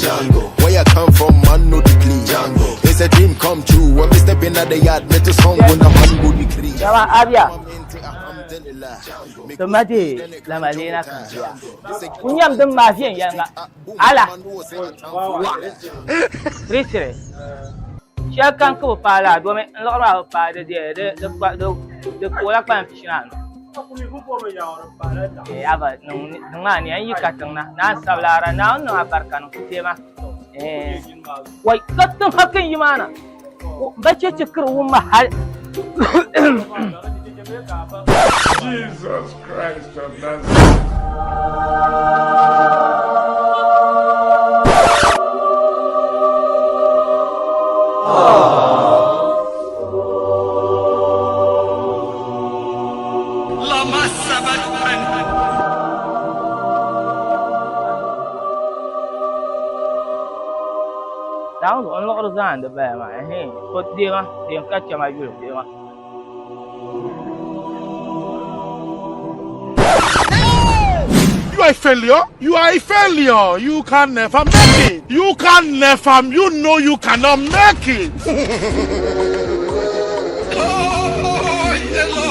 Django. Where I come from, man, no the plea. Django. It's a dream come true. When we step in at the yard, me to song when a man go decree. Dama Abia. Alhamdulillah. Ti ma deei Lamalina ka biya. N nyam din maa viɛnyɛliŋga. Ala! Tirisiri. Shɛli kam ka bi paai laa domi n liɣiri maa bi paai di di di di di koola kpalim pishi ni anu. Eh, aba niŋ niŋ maa ni n yi katiŋ na naan sabilaara Naawuni niŋ a barika niŋ ti teema. Eh, wai ka tiŋ ha ka n yi maa na. Ba cheche kiri wumma hali. Jesus Christ of Nazareth. Naawuni zuɣu n liɣiri zaandi baya maa ɛhɛn to deema deem ka chɛ ma yuli deema. You are a failure. You are a failure. You can never make it. You can never. You know you cannot make it. Oh, hello.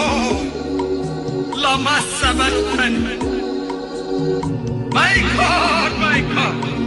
Lama sabachthani. My God, my God.